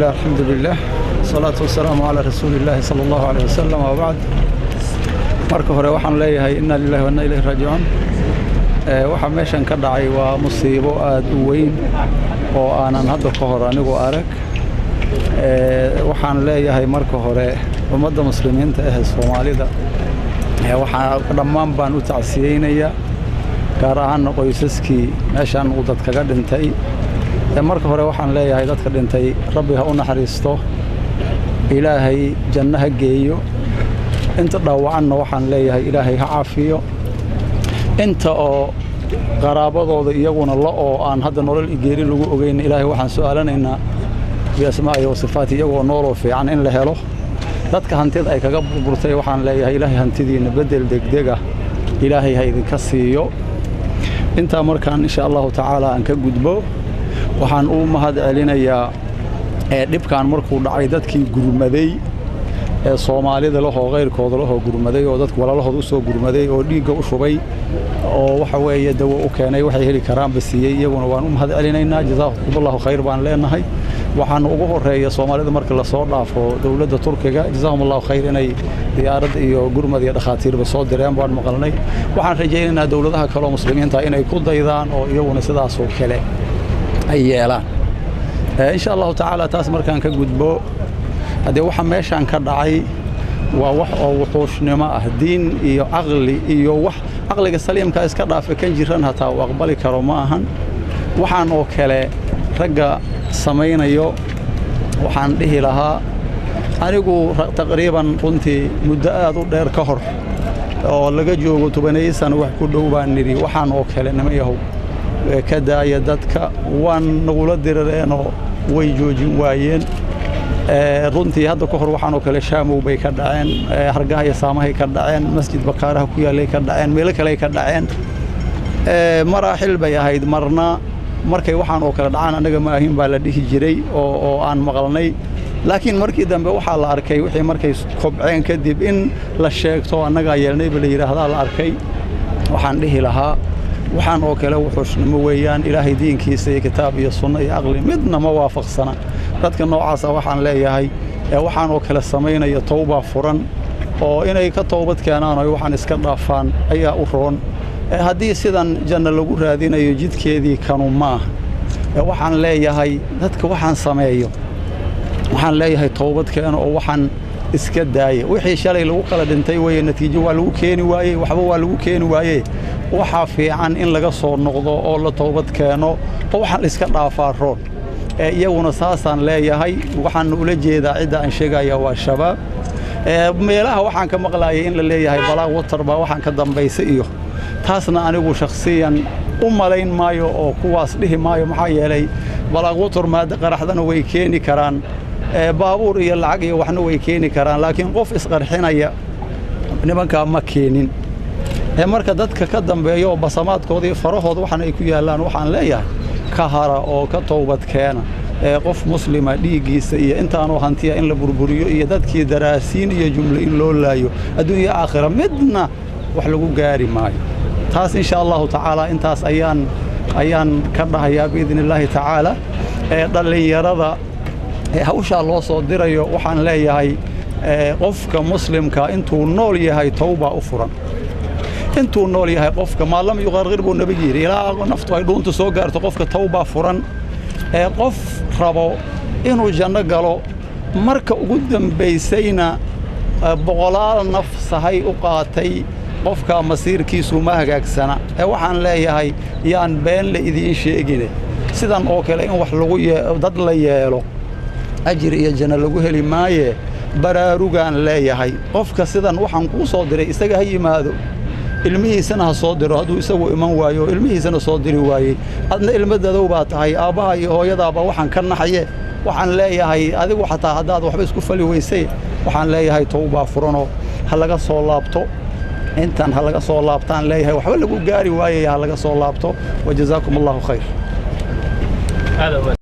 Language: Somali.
Bismillaah, alxamdulilah, wasalaatu wasalaamu calaa rasuuliillaahi sala allahu caleyh wasalam, wabacd. Marka hore waxaan leeyahay inna lillahi wa inna ilayhi raajicuun. Waxa meeshan ka dhacay waa musiibo aad u weyn oo aanan hadda ka hor anigu arag. Waxaan leeyahay marka hore ummadda muslimiinta ah ee Soomaalida waxaa dhammaan baan u tacsiyeynayaa, gaar ahaana qoysaskii meeshan uu dad kaga dhintay. Marka hore waxaan leeyahay dadka dhintay Rabbi ha u naxariisto, Ilaahay janno ha geeyo. Inta dhaawacanna waxaan leeyahay Ilaahay ha caafiyo. Inta oo qaraabadooda iyaguna la oo aan hadda nolol igeeri lagu ogeyn, Ilaahay waxaan su'aalanaynaa biasmaa'ihi wa sifaati iyagoo nooloo fiican in la helo. Dadka hantida ay kaga burburtay waxaan leeyahay Ilaahay hantidiina beddel degdega Ilaahay ha idinka siiyo. Intaa markaan insha Allahu tacaala aan ka gudbo, waxaan u mahad celinayaa dhibkan markuu dhacay dadkii gurmaday ee Soomaalida lahoo kayrkooda lahoo gurmaday oo dadku walaalahooda u soo gurmaday oo dhiigga u shubay oo waxa weeye dawo u keenay, waxay heli karaanba siiyey, iyaguna waan u mahad celinaynaa. Jazaakumullahu khayr baan leenahay. Waxaan ugu horeeya Soomaalida marka lasoo dhaafo dowladda Turkiga, jazaahumullahu khayr, inay diyaarad iyo gurmad iyo dhakhaatiirba soo direen baan maqalnay. Waxaan rajaynaynaa dowladaha kale oo muslimiinta inay ku daydaan oo iyaguna sidaasoo kale ay yeelaan insha Allahu tacaala. Taas markaan ka gudbo, haddee waxa meeshaan ka dhacay waa wax oo wuxuushnimo ah, diin iyo caqli iyo wax caqliga saliimka iska dhaafa kan jiran hataa uu aqbali karo ma ahan. Waxaan oo kale ragga samaynayo waxaan dhihi lahaa anigu taqriiban runtii muddo aad u dheer ka hor oo laga joogo 10 sano wax ku dhow baan nidhi waxaan oo kale nima yahow ka daaya dadka, waan nagula dirareenoo way joojin waayeen. Runtii hadda ka hor waxaan oo kale Shaamow bay ka dhaceen, Hargaha iyo Saamahay ka dhaceen, masjid Bakaaraha ku yaallay ka dhaceen, meelo kale ka dhaceen. Maraaxil bay ahayd. Marna markay waxaan oo kale dhacaan annaga ma ahin baa la dhihi jiray oo aan maqalnay, laakiin markii dambe waxaa la arkay wixii markay kobceen kadib in la sheegto annagaa yeelnayba la yidhaahdaa la arkay. Waxaan dhihi lahaa waxaan oo kale wuxuushnimo weeyaan, Ilaahay diinkiisa iyo kitaab iyo sunno iyo caqli midna ma waafaqsana. Dadka noocaasa waxaan leeyahay waxaan oo kale samaynaya towbaa furan oo inay ka toobad keenaan oo waxaan iska dhaafaan ayaa u roon. Haddii sidan janno lagu raadinayo jidkeedii kanu maaha. Waxaan leeyahay dadka waxaan sameeyo waxaan leeyahay toobad keeno oo waxaan iska daaya. Wixii shalay lagu kala dhintay weeye, natiijo waa lagu keeni waayey, waxba waa lagu keeni waayey. Waxaa fiican in laga soo noqdo oo la toobad keeno oo waxaan iska dhaafaa roon. Iyaguna saasaan leeyahay. Waxaan ula jeedaa cidda aan sheegaya waa shabaab. Meelaha waxaan ka maqlaayay in la leeyahay balaaq watar baa waxaan ka dambaysa iyo taasna anigu shakhsiyan u malayn maayo oo kuwaas dhihi maayo, maxaa yeelay balaaq watar maada qaraxdana way keeni karaan, baabuur iyo lacag iyo waxna way keeni karaan, laakiin qof isqarxinaya nimankaa ma keenin. Marka dadka ka dambeeya oo basamaadkooda iyo farahooda waxan ay ku yaallaan waxaan leeyahay ka hara oo ka toobad keena. Qof muslima dhiiggiisa iyo intaanoo hantiya in la burburiyo iyo dadkii daraasiin iyo jumle in loo laayo adduunya aakhira midna wax lagu gaari maayo. Taas insha Allahu tacaala intaas ayaan ka dhahayaa biidni illaahi tacaala. Dhallinyarada hawshaa loo soo dirayo waxaan leeyahay qofka muslimka intuu nool yahay towbaa u furan. Intuu nool yahay qofka maa lam yuqarqir buu nabigu yidhi, ilaa naftu ay dhuunta soo gaarto qofka towbaa furan. Qof rabo inuu janno galo marka ugu dambaysayna boqolaal naf sahay u qaatay, qofka masiirkiisu ma hagaagsana. Waxaan leeyahay yaan been la idiin sheegine, sidan oo kale in wax lagu dad la yeelo ajir iyo janno lagu heli maaye. Baraarugaan leeyahay qofka sidan waxaan kuu soo diray isaga ha yimaado, ilmihiisana ha soo diro. Hadduu isagu iman waayo ilmihiisana soo diri waayey, adna ilmo dadow baa tahay, aabbaha iyo hooyadaaba waxaan ka naxaye. Waxaan leeyahay adigu xataa haddaad waxba isku fali weysay, waxaan leeyahay towbaa furanoo ha laga soo laabto. Intan ha laga soo laabtaan leeyahay, waxba lagu gaari waayay, ha laga soo laabto. Wajazaakum Allahu khayr.